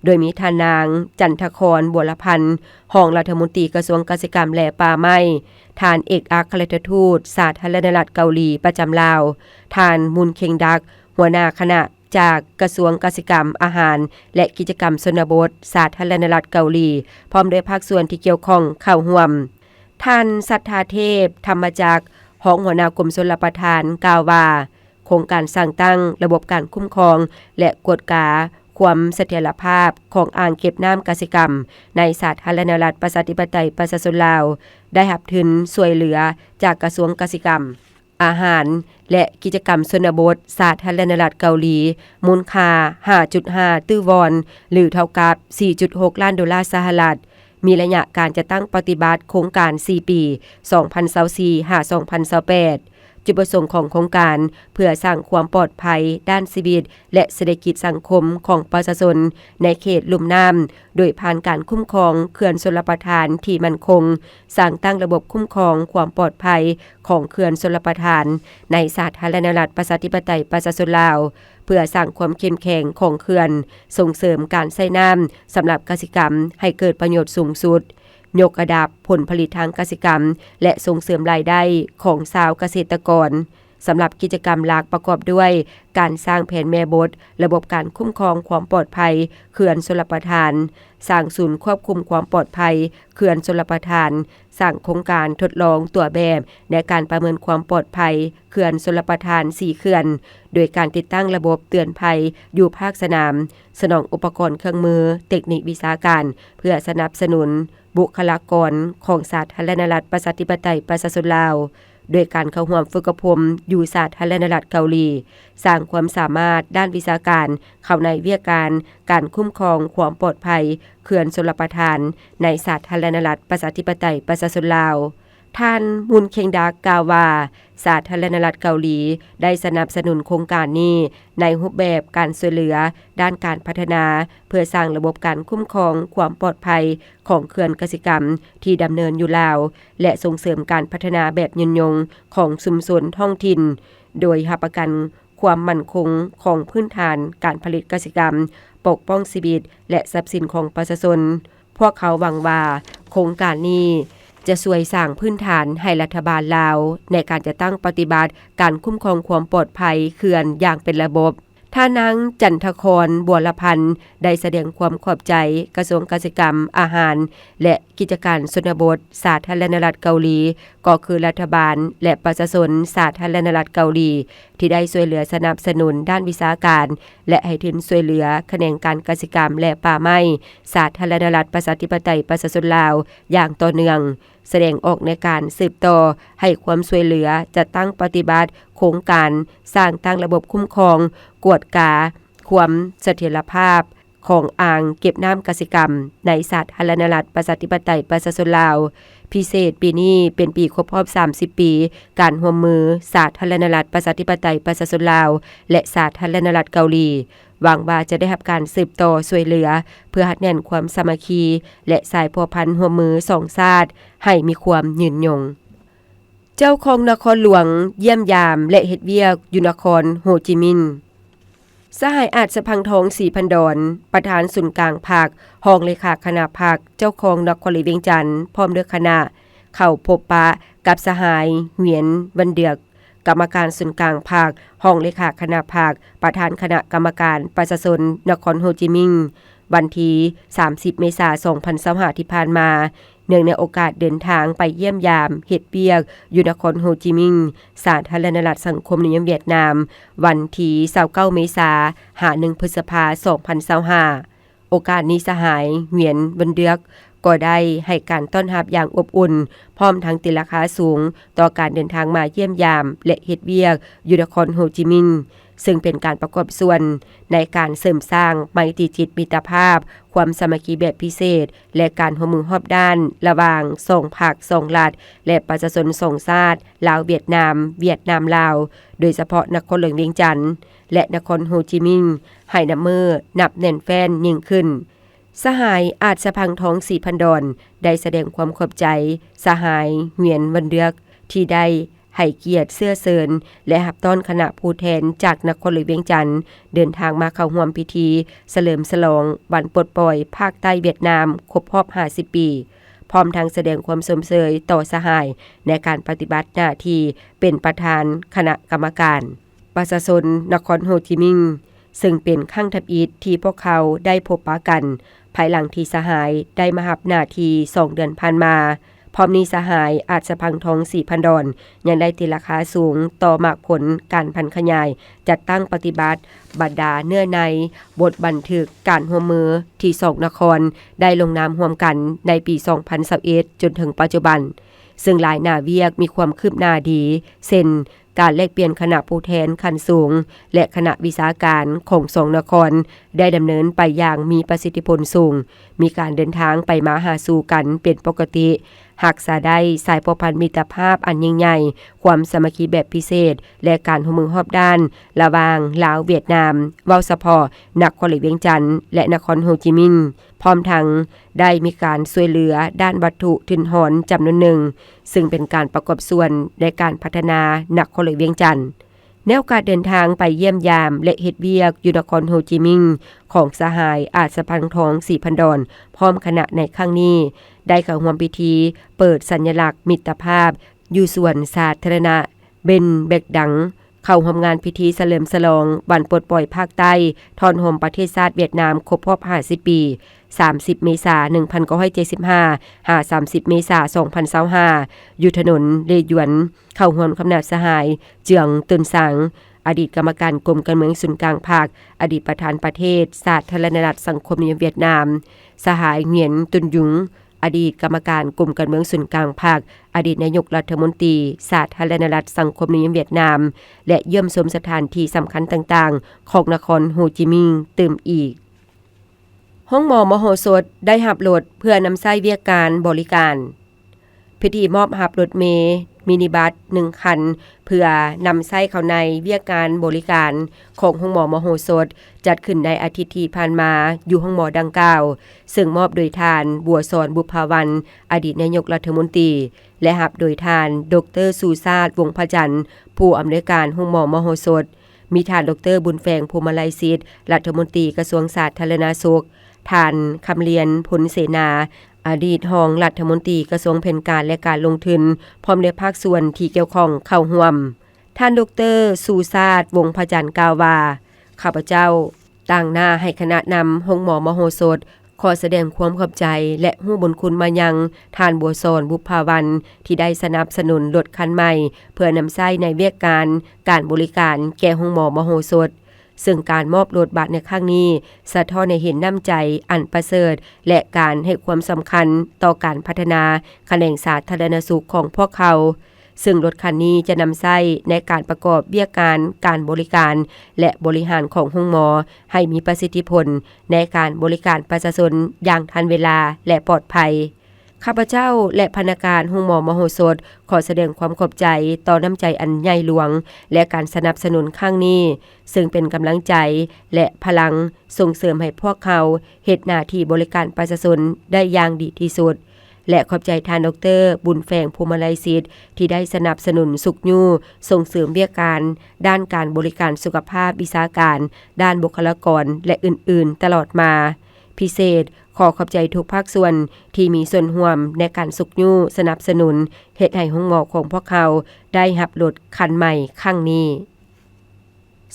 ໂດຍມີທ່ານນາງ ຈັນທະຄອນ ບົວລະພັນ ຮອງລັດຖະມົນຕີກະຊວງກະສິກຳ ແລະ ປ່າໄມ້, ທ່ານເອກອັກຄະລັດຖະທູດສາທາລະນະລັດເກົາຫຼີປະຈຳລາວ, ທ່ານ ມຸນ ເຄັງດັກ ຫົວໜ້າຄະນະ ຈາກກະຊວງກະສິກຳ, ອາຫານ ແລະ ກິດຈະກຳຊົນນະບົດ ສາທາລະນະລັດເກົາຫຼີ, ພ້ອມດ້ວຍພາກສ່ວນທີ່ກ່ຽວຂ້ອງເຂົ້າຮ່ວມ. ທ່ານ ສັດທາເທບ ທຳມະຈັກ ຮອງຫົວໜ້າກົມຊົນລະປະທານ ກ່າວວ່າ ໂຄງການສ້າງຕັ້ງລະບົບການຄຸ້ມຄອງ ແລະ ກວດກາຄວາມສະຖຽນລະພາບຂອງອ່າງເກັບນ້ຳກະສິກຳ ໃນສາທາລະນະລັດ ປະຊາທິປະໄຕ ປະຊາຊົນລາວ ໄດ້ຮັບທຶນຊ່ວຍເຫຼືອຈາກກະຊວງກະສິກຳ, ອາຫານ ແລະ ກິດຈະກຳຊົນນະບົດ ສາທາລະນະລັດເກົາຫຼີ ມູນຄ່າ ຫ້າຈຸດຫ້າຕື້ວອນ ຫຼື ເທົ່າກັບ ສີ່ຈຸດຫົກລ້ານໂດລາສະຫະລັດ, ມີໄລຍະການຈັດຕັ້ງປະຕິບັດໂຄງການ ສີ່ປີ ສອງພັນຊາວສີ່ ຫາ ສອງພັນຊາວແປດ. ຈຸດປະສົງຂອງໂຄງການ ເພື່ອສ້າງຄວາມປອດໄພດ້ານຊີວິດ ແລະ ເສດຖະກິດສັງຄົມຂອງປະຊາຊົນໃນເຂດລຸ່ມນ້ຳ ໂດຍຜ່ານການຄຸ້ມຄອງເຂື່ອນຊົນລະປະທານທີ່ໝັ້ນຄົງ, ສ້າງຕັ້ງລະບົບຄຸ້ມຄອງຄວາມປອດໄພຂອງເຂື່ອນຊົນລະປະທານໃນສາທາລະນະລັດ ປະຊາທິປະໄຕ ປະຊາຊົນລາວ, ເພື່ອສ້າງຄວາມເຂັ້ມແຂງຂອງເຂື່ອນ, ສົ່ງເສີມການໃຊ້ນ້ຳສຳລັບກະສິກຳໃຫ້ເກີດປະໂຫຍດສູງສຸດ, ຍົກລະດັບຜົນຜະລິດທາງກະສິກຳ ແລະ ສົ່ງເສີມລາຍໄດ້ຂອງຊາວກະເສດຕະກອນ. ສຳລັບກິດຈະກຳຫຼັກປະກອບດ້ວຍ ການສ້າງແຜນແມ່ບົດລະບົບການຄຸ້ມຄອງຄວາມປອດໄພເຂື່ອນຊົນລະປະທານ, ສ້າງສູນຄວບຄຸມຄວາມປອດໄພເຂື່ອນຊົນລະປະທານ, ສ້າງໂຄງການທົດລອງຕົວແບບໃນການປະເມີນຄວາມປອດໄພເຂື່ອນຊົນລະປະທານສີ່ເຂື່ອນ, ໂດຍການຕິດຕັ້ງລະບົບເຕືອນໄພຢູ່ພາກສະໜາມ, ສະໜອງອຸປະກອນເຄື່ອງມືເຕັກນິກວິຊາການ ເພື່ອສະໜັບສະໜູນ ບຸກຄະລາກອນຂອງສາທາລະນະລັດ ປະຊາທິປະໄຕ ປະຊາຊົນລາວ, ໂດຍການເຂົ້າຮ່ວມຝຶກອົບຮົມຢູ່ສາທາລະນະລັດເກົາຫຼີ, ສ້າງຄວາມສາມາດດ້ານວິຊາການເຂົ້າໃນວຽກງານການຄຸ້ມຄອງຄວາມປອດໄພເຂື່ອນຊົນລະປະທານໃນສາທາລະນະລັດ ປະຊາທິປະໄຕ ປະຊາຊົນລາວ. ທ່ານ ມຸນ ເຄັງດັກ ກ່າວວ່າ ສາທາລະນະລັດເກົາຫຼີໄດ້ສະໜັບສະໜູນໂຄງການນີ້ໃນຮູບແບບການຊ່ວຍເຫຼືອດ້ານການພັດທະນາ ເພື່ອສ້າງລະບົບການຄຸ້ມຄອງຄວາມປອດໄພຂອງເຂື່ອນກະສິກຳທີ່ດຳເນີນຢູ່ລາວ ແລະ ສົ່ງເສີມການພັດທະນາແບບຍືນຍົງຂອງຊຸມຊົນທ້ອງຖິ່ນ, ໂດຍຮັບປະກັນຄວາມໝັ້ນຄົງຂອງພື້ນຖານການຜະລິດກະສິກຳ, ປົກປ້ອງຊີວິດ ແລະ ຊັບສິນຂອງປະຊາຊົນ. ພວກເຂົາຫວັງວ່າໂຄງການນີ້ຈະຊ່ວຍສ້າງພື້ນຖານໃຫ້ລັດຖະບານລາວໃນການຈັດຕັ້ງປະຕິບັດການຄຸ້ມຄອງຄວາມປອດໄພເຂື່ອນຢ່າງເປັນລະບົບ. ທ່ານນາງ ຈັນທະຄອນ ບົວລະພັນ ໄດ້ສະແດງຄວາມຂອບໃຈກະຊວງກະສິກຳ, ອາຫານ ແລະ ກິດຈະການຊົນນະບົດ ສາທາລະນະລັດເກົາຫຼີ, ກໍຄືລັດຖະບານ ແລະ ປະຊາຊົນສາທາລະນະລັດເກົາຫຼີ ທີ່ໄດ້ຊ່ວຍເຫຼືອສະໜັບສະໜູນດ້ານວິຊາການ ແລະ ໃຫ້ທຶນຊ່ວຍເຫຼືອຂະແໜງການກະສິກຳ ແລະ ປ່າໄມ້ ສາທາລະນະລັດ ປະຊາທິປະໄຕ ປະຊາຊົນລາວ ຢ່າງຕໍ່ເນື່ອງ. ສະແດງອອກໃນການສືບຕໍ່ໃຫ້ຄວາມຊ່ວຍເຫຼືອ ຈັດຕັ້ງປະຕິບັດໂຄງການສ້າງຕັ້ງລະບົບຄຸ້ມຄອງ, ກວດກາຄວາມສະຖຽນລະພາບຂອງອ່າງເກັບນ້ຳກະສິກຳໃນສາທາລະນະລັດ ປະຊາທິປະໄຕ ປະຊາຊົນລາວ. ພິເສດປີນີ້ເປັນປີຄົບຮອບສາມສິບປີ ການຮ່ວມມືສາທາລະນະລັດ ປະຊາທິປະໄຕ ປະຊາຊົນລາວ ແລະ ສາທາລະນະລັດເກົາຫຼີ. ຫວັງວ່າຈະໄດ້ຮັບການສືບຕໍ່ຊ່ວຍເຫຼືອ ເພື່ອຮັດແໜ້ນຄວາມສາມັກຄີ ແລະ ສາຍພົວພັນຮ່ວມມືສອງຊາດໃຫ້ມີຄວາມຍືນຍົງ. ເຈົ້າຄອງນະຄອນຫຼວງຢ້ຽມຢາມ ແລະ ເຮັດວຽກຢູ່ນະຄອນໂຮຈິມິນ. ສະຫາຍ ອາດສະພັງທອງ ສີພັນດອນ ປະທານສູນກາງພັກ, ຮອງເລຂາຄະນະພັກ, ເຈົ້າຄອງນະຄອນຫຼວງວຽງຈັນ ພ້ອມດ້ວຍຄະນະ ເຂົ້າພົບປະກັບສະຫາຍ ຫວຽນ ວັນເດືອກ ກຳມະການສູນກາງພັກ, ຮອງເລຂາຄະນະພັກ, ປະທານຄະນະກຳມະການປະຊາຊົນນະຄອນໂຮຈິມິນ ວັນທີສາມສິບ ເມສາ ສອງພັນຊາວຫ້າ ທີ່ຜ່ານມາ, ເນື່ອງໃນໂອກາດເດີນທາງໄປຢ້ຽມຢາມເຮັດວຽກຢູ່ນະຄອນໂຮຈິມິນ ສາທາລະນະລັດສັງຄົມນິຍົມຫວຽດນາມ ວັນທີຊາວເກົ້າ ເມສາ ຫາ ໜຶ່ງ ພຶດສະພາ ສອງພັນຊາວຫ້າ. ໂອກາດນີ້ສະຫາຍ ຫວຽນ ວັນເດືອກ ກໍໄດ້ໃຫ້ການຕ້ອນຮັບຢ່າງອົບອຸ່ນ, ພ້ອມທັງຕີລາຄາສູງຕໍ່ການເດີນທາງມາຢ້ຽມຢາມ ແລະ ເຮັດວຽກຢູ່ນະຄອນໂຮຈິມິນ ເຊິ່ງເປັນການປະກອບສ່ວນໃນການເສີມສ້າງໄມຕີຈິດມິດຕະພາບ, ຄວາມສາມັກຄີແບບພິເສດ ແລະ ການຮ່ວມມືຮອບດ້ານລະຫວ່າງສອງພັກ, ສອງລັດ ແລະ ປະຊາຊົນສອງຊາດ ລາວ-ຫວຽດນາມ, ຫວຽດນາມ-ລາວ, ໂດຍສະເພາະນະຄອນຫຼວງວຽງຈັນ ແລະ ນະຄອນໂຮຈິມິນ ໃຫ້ນັບມື້ນັບແໜ້ນແຟ້ນຍິ່ງຂຶ້ນ. ສະຫາຍ ອາດສະພັງທອງ ສີພັນດອນ ໄດ້ສະແດງຄວາມຂອບໃຈສະຫາຍ ຫວຽນ ວັນເດືອກ ທີ່ໄດ້ໃຫ້ກຽດເຊື້ອເຊີນ ແລະ ຮັບຕ້ອນຄະນະຜູ້ແທນຈາກນະຄອນຫຼວງວຽງຈັນ ເດີນທາງມາເຂົ້າຮ່ວມພິທີສະເຫຼີມສະຫຼອງວັນປົດປ່ອຍພາກໃຕ້ຫວຽດນາມຄົບຮອບຫ້າສິບປີ, ພ້ອມທັງສະແດງຄວາມຊົມເຊີຍຕໍ່ສະຫາຍໃນການປະຕິບັດໜ້າທີ່ເປັນປະທານຄະນະກຳມະການ ປະຊາຊົນນະຄອນໂຮຈິມິນ ເຊິ່ງເປັນຄັ້ງທຳອິດທີ່ພວກເຂົາໄດ້ພົບປະກັນ ພາຍຫຼັງທີ່ສະຫາຍໄດ້ມາຮັບໜ້າທີ່ສອງເດືອນຜ່ານມາ. ພ້ອມນີ້ສະຫາຍ ອາດສະພັງທອງ ສີພັນດອນ ຍັງໄດ້ຕີລາຄາສູງຕໍ່ໝາກຜົນການຜັນຂະຫຍາຍຈັດຕັ້ງປະຕິບັດບັນດາເນື້ອໃນບົດບັນທຶກການຮ່ວມມືທີ່ສອງນະຄອນໄດ້ລົງນາມຮ່ວມກັນໃນປີສອງພັນຊາວເອັດ ຈົນເຖິງປັດຈຸບັນ, ເຊິ່ງຫຼາຍໜ້າວຽກມີຄວາມຄືບໜ້າດີ ເຊັ່ນ ການແລກປ່ຽນຄະນະຜູ້ແທນຂັ້ນສູງ ແລະ ຄະນະວິຊາການຂອງສອງນະຄອນ ໄດ້ດຳເນີນໄປຢ່າງມີປະສິດທິຜົນສູງ, ມີການເດີນທາງໄປມາຫາສູ່ກັນເປັນປົກກະຕິ, ຮັກສາໄດ້ສາຍພົວພັນມິດຕະພາບອັນຍິ່ງໃຫຍ່, ຄວາມສາມັກຄີແບບພິເສດ ແລະ ການຮ່ວມມືຮອບດ້ານລະຫວ່າງລາວ-ຫວຽດນາມ, ເວົ້າສະເພາະນະຄອນຫຼວງວຽງຈັນ ແລະ ນະຄອນໂຮຈິມິນ. ພ້ອມທັງໄດ້ມີການຊ່ວຍເຫຼືອດ້ານວັດຖຸທຶນຮອນຈຳນວນໜຶ່ງ, ເຊິ່ງເປັນການປະກອບສ່ວນໃນການພັດທະນານະຄອນຫຼວງວຽງຈັນ. ໃນໂອກາດເດີນທາງໄປຢ້ຽມຢາມ ແລະ ເຮັດວຽກຢູ່ນະຄອນໂຮຈິມິນ ຂອງສະຫາຍ ອາດສະພັງທອງ ສີພັນດອນ ພ້ອມຄະນະໃນຄັ້ງນີ້, ໄດ້ເຂົ້າຮ່ວມພິທີເປີດສັນຍະລັກມິດຕະພາບຢູ່ສວນສາທາລະນະ ເບັນແບັກດັງ, ເຂົ້າຮ່ວມງານພິທີສະເຫຼີມສະຫຼອງວັນປົດປ່ອຍພາກໃຕ້ ທ້ອນໂຮມປະເທດຊາດຫວຽດນາມຄົບຮອບຫ້າສິບປີ, ສາມສິບ ເມສາ ໜຶ່ງພັນເກົ້າຮ້ອຍເຈັດສິບຫ້າ ຫາ ສາມສິບ ເມສາ ສອງພັນຊາວຫ້າ ຢູ່ຖະໜົນເລຢວນ, ເຂົ້າຮ່ວມຄຳນັບສະຫາຍ ເຈືອງ ຕົນສາງ, ອະດີດກຳມະການກົມການເມືອງສູນກາງພັກ, ອະດີດປະທານປະເທດສາທາລະນະລັດສັງຄົມນິຍົມຫວຽດນາມ, ສະຫາຍ ຫງຽນ ຕຸນຍຸງ, ອະດີດກຳມະການກົມການເມືອງສູນກາງພັກ, ອະດີດນາຍົກລັດຖະມົນຕີສາທາລະນະລັດສັງຄົມນິຍົມຫວຽດນາມ ແລະ ຢ້ຽມຊົມສະຖານທີ່ສຳຄັນຕ່າງໆຂອງນະຄອນໂຮຈິມິນຕື່ມອີກ. ໂຮງໝໍມະໂຫສົດໄດ້ຮັບລົດເພື່ອນຳໃຊ້ວຽກການບໍລິການ. ພິທີມອບຮັບລົດເມມິນິບັສໜຶ່ງຄັນ ເພື່ອນຳໃຊ້ເຂົ້າໃນວຽກການບໍລິການຂອງໂຮງໝໍມະໂຫສົດ ຈັດຂຶ້ນໃນອາທິດທີ່ຜ່ານມາ ຢູ່ໂຮງໝໍດັ່ງກ່າວ, ເຊິ່ງມອບໂດຍທ່ານ ບົວສອນ ບຸບພາວັນ ອະດີດນາຍົກລັດຖະມົນຕີ ແລະ ຮັບໂດຍທ່ານ ດອກເຕີ ຊູຊາດ ວົງພະຈັນ ຜູ້ອຳນວຍການໂຮງໝໍມະໂຫສົດ, ມີທ່ານ ດອກເຕີ ບຸນແຝງ ພູມມະໄລສິດ ລັດຖະມົນຕີກະຊວງສາທາລະນະສຸກ, ທ່ານ ຄຳລຽນ ພົນເສນາ ອະດີດຮອງລັດຖະມົນຕີກະຊວງແຜນການ ແລະ ການລົງທຶນ ພ້ອມດ້ວຍພາກສ່ວນທີ່ກ່ຽວຂ້ອງເຂົ້າຮ່ວມ. ທ່ານ ດອກເຕີ ຊູຊາດ ວົງພະຈັນ ກ່າວວ່າ, ຂ້າພະເຈົ້າຕາງໜ້າໃຫ້ຄະນະນຳໂຮງໝໍມະໂຫສົດ ຂໍສະແດງຄວາມຂອບໃຈ ແລະ ຮູ້ບຸນຄຸນມາຍັງທ່ານ ບົວສອນ ບຸບພາວັນ ທີ່ໄດ້ສະໜັບສະໜູນລົດຄັນໃໝ່ ເພື່ອນຳໃຊ້ໃນວຽກການການບໍລິການແກ່ໂຮງໝໍມະໂຫສົດ. ເຊິ່ງການມອບລົດບັດໃນຄັ້ງນີ້ ສະທ້ອນໃຫ້ເຫັນນ້ຳໃຈອັນປະເສີດ ແລະ ການໃຫ້ຄວາມສຳຄັນຕໍ່ການພັດທະນາຂະແໜງສາທາລະນະສຸກຂອງພວກເຂົາ, ເຊິ່ງລົດຄັນນີ້ຈະນຳໃຊ້ໃນການປະກອບວຽກງານການບໍລິການ ແລະ ບໍລິຫານຂອງໂຮງໝໍ ໃຫ້ມີປະສິດທິຜົນໃນການບໍລິການປະຊາຊົນຢ່າງທັນເວລາ ແລະ ປອດໄພ. ຂ້າພະເຈົ້າ ແລະ ພະນັກງານໂຮງໝໍມະໂຫສົດ ຂໍສະແດງຄວາມຂອບໃຈຕໍ່ນ້ຳໃຈອັນໃຫຍ່ຫຼວງ ແລະ ການສະໜັບສະໜູນຄັ້ງນີ້, ເຊິ່ງເປັນກຳລັງໃຈ ແລະ ພະລັງສົ່ງເສີມໃຫ້ພວກເຮົາເຮັດໜ້າທີ່ບໍລິການປະຊາຊົນໄດ້ຢ່າງດີທີ່ສຸດ ແລະ ຂອບໃຈທ່ານ ດອກເຕີ ບຸນແຝງ ພູມະໄລສິດ ທີ່ໄດ້ສະໜັບສະໜູນຊຸກຍູ້ສົ່ງເສີມວຽກງານດ້ານການບໍລິການສຸຂະພາບ, ວິຊາການ, ດ້ານບຸກຄະລາກອນ ແລະ ອື່ນໆ ຕະຫຼອດມາ. ພິເສດ, ຂໍຂອບໃຈທຸກພາກສ່ວນທີ່ມີສ່ວນຮ່ວມໃນການຊຸກຍູ້ສະໜັບສະໜູນ ເຮັດໃຫ້ໂຮງໝໍຂອງພວກເຮົາໄດ້ຮັບລົດຄັນໃໝ່ຄັ້ງນີ້.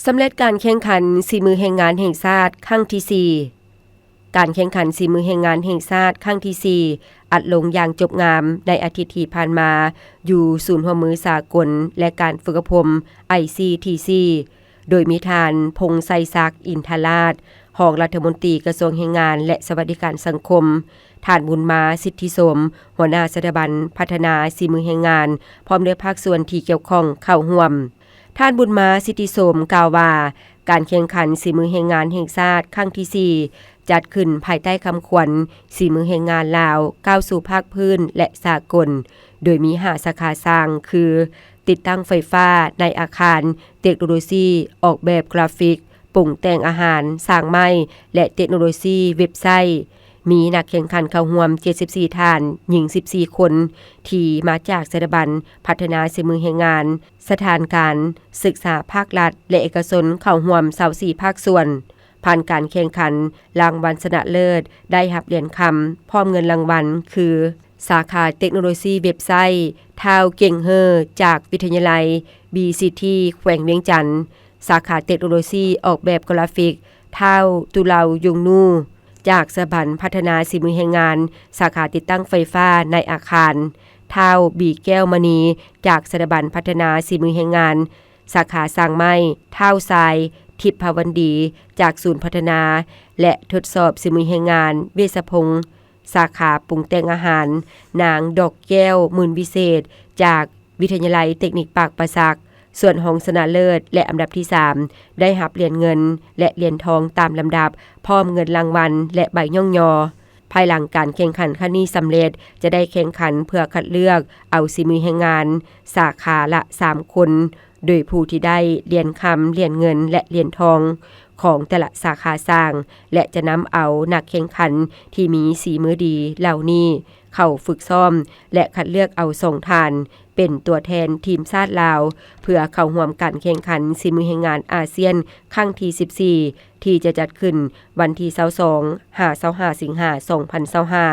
ສຳເລັດການແຂ່ງຂັນສີມືແຮງງານແຫ່ງຊາດຄັ້ງທີສີ່. ການແຂ່ງຂັນສີມືແຮງງານແຫ່ງຊາດຄັ້ງທີສີ່ ອັດລົງຢ່າງຈົບງາມໃນອາທິດທີ່ຜ່ານມາ ຢູ່ສູນຮ່ວມມືສາກົນ ແລະ ການຝຶກອົບຮົມ ໄອຊີທີຊີ ໂດຍມີທ່ານ ພົງໄຊສັກ ອິນທະລາດ ຮອງລັດຖະມົນຕີກະຊວງແຮງງານ ແລະ ສະຫວັດດີການສັງຄົມ, ທ່ານ ບຸນມາ ສິດທິສົມ ຫົວໜ້າສະຖາບັນພັດທະນາສີມືແຮງງານ ພ້ອມດ້ວຍພາກສ່ວນທີ່ກ່ຽວຂ້ອງເຂົ້າຮ່ວມ. ທ່ານ ບຸນມາ ສິດທິສົມ ກ່າວວ່າ ການແຂ່ງຂັນສີມືແຮງງານແຫ່ງຊາດຄັ້ງທີສີ່ ຈັດຂຶ້ນພາຍໃຕ້ຄຳຂວັນ ສີມືແຮງງານລາວ ກ້າວສູ່ພາກພື້ນ ແລະ ສາກົນ, ໂດຍມີຫ້າສາຂາສ້າງ ຄື ຕິດຕັ້ງໄຟຟ້າໃນອາຄານ, ເຕັກໂນໂລຊີອອກແບບກຣາຟິກ, ປຸງແຕ່ງອາຫານ, ສ້າງໄມ້ ແລະ ເຕັກໂນໂລຊີເວັບໄຊ. ມີນັກແຂ່ງຂັນເຂົ້າຮ່ວມເຈັດສິບສີ່ທ່ານ, ຍິງສິບສີ່ຄົນ ທີ່ມາຈາກສະຖາບັນພັດທະນາສີມືແຮງງານ, ສະຖານການສຶກສາພາກລັດ ແລະ ເອກະຊົນເຂົ້າຮ່ວມຊາວສີ່ພາກສ່ວນ. ຜ່ານການແຂ່ງຂັນ, ລາງວັນຊະນະເລີດໄດ້ຮັບຫຼຽນຄຳ ພ້ອມເງິນລາງວັນ ຄື ສາຂາເຕັກໂນໂລຊີເວັບໄຊ ທ້າວເກັ່ງເຮີ ຈາກວິທະຍາໄລ ບີຊີທີ ແຂວງວຽງຈັນ, ສາຂາເຕັກໂນໂລຊີອອກແບບກຣາຟິກ ທ້າວ ຕຸເລົາ ຍົງນູ ຈາກສະຖາບັນພັດທະນາສີມືແຮງງານ ສາຂາຕິດຕັ້ງໄຟຟ້າໃນອາຄານ, ທ້າວ ບີ ແກ້ວມະນີ ຈາກສະຖາບັນພັດທະນາສີມືແຮງງານ ສາຂາສ້າງໄມ້, ທ້າວ ຊາຍ ທິບພະວັນດີ ຈາກສູນພັດທະນາ ແລະ ທົດສອບສີມືແຮງງານ ເວດສະພົງ ສາຂາປຸງແຕ່ງອາຫານ, ນາງ ດອກແກ້ວ ໝື່ນວິເສດ ຈາກວິທະຍາໄລເຕັກນິກປາກປາສັກ. ສ່ວນຮອງຊະນະເລີດ ແລະ ອັນດັບທີສາມ ໄດ້ຮັບຫຼຽນເງິນ ແລະ ຫຼຽນທອງຕາມລຳດັບ, ພ້ອມເງິນລາງວັນ ແລະ ໃບຍ້ອງຍໍ. ພາຍຫຼັງການແຂ່ງຂັນຄັ້ງນີ້ສຳເລັດ, ຈະໄດ້ແຂ່ງຂັນເພື່ອຄັດເລືອກເອົາສີມືແຮງງານສາຂາລະສາມຄົນ, ໂດຍຜູ້ທີ່ໄດ້ຫຼຽນຄຳ, ຫຼຽນເງິນ ແລະ ຫຼຽນທອງຂອງແຕ່ລະສາຂາສ້າງ ແລະ ຈະນຳເອົານັກແຂ່ງຂັນທີ່ມີສີມືດີເຫຼົ່ານີ້ເຂົ້າຝຶກຊ້ອມ ແລະ ຄັດເລືອກເອົາສອງທ່ານ ເປັນຕົວແທນທີມຊາດລາວ ເພື່ອເຂົ້າຮ່ວມການແຂ່ງຂັນສີມືແຮງງານອາຊຽນຄັ້ງທີສິບສີ່ ທີ່ຈະຈັດຂຶ້ນວັນທີຊາວສອງ ຫາ ຊາວຫ້າ ສິງຫາ ສອງພັນຊາວຫ້າ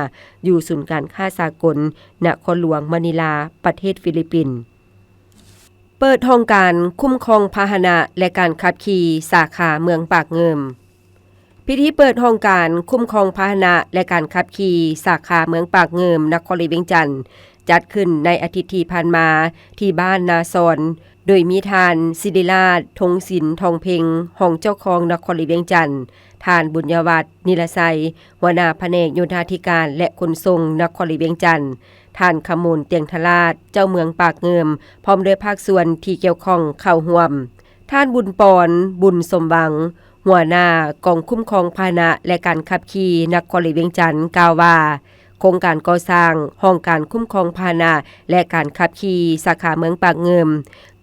ຢູ່ສູນການຄ້າສາກົນນະຄອນຫຼວງມະນີລາ ປະເທດຟີລິບປິນ. ເປີດຫ້ອງການຄຸ້ມຄອງພາຫະນະ ແລະ ການຂັບຂີ່ສາຂາເມືອງປາກງື່ມ. ພິທີເປີດຫ້ອງການຄຸ້ມຄອງພາຫະນະ ແລະ ການຂັບຂີ່ສາຂາເມືອງປາກງື່ມ ນະຄອນຫຼວງວຽງຈັນ ຈັດຂຶ້ນໃນອາທິດທີ່ຜ່ານມາ ທີ່ບ້ານນາຊອນ, ໂດຍມີທ່ານ ສິລິລາດ ທົງສິນທອງເພັງ ຮອງເຈົ້າຄອງນະຄອນຫຼວງວຽງຈັນ, ທ່ານ ບຸນຍະວັດ ນິລະໄຊ ຫົວໜ້າພະແນກໂຍທາທິການ ແລະ ຂົນສົ່ງນະຄອນຫຼວງວຽງຈັນ, ທ່ານ ຂະມູນ ຕຽງທະລາດ ເຈົ້າເມືອງປາກງື່ມ ພ້ອມດ້ວຍພາກສ່ວນທີ່ກ່ຽວຂ້ອງເຂົ້າຮ່ວມ. ທ່ານ ບຸນປອນ ບຸນສົມຫວັງ ຫົວໜ້າກອງຄຸ້ມຄອງພາຫະນະ ແລະ ການຂັບຂີ່ນະຄອນຫຼວງວຽງຈັນ ກ່າວວ່າ ໂຄງການກໍ່ສ້າງຫ້ອງການຄຸ້ມຄອງພາຫະນະ ແລະ ການຂັບຂີ່ສາຂາເມືອງປາກງື່ມ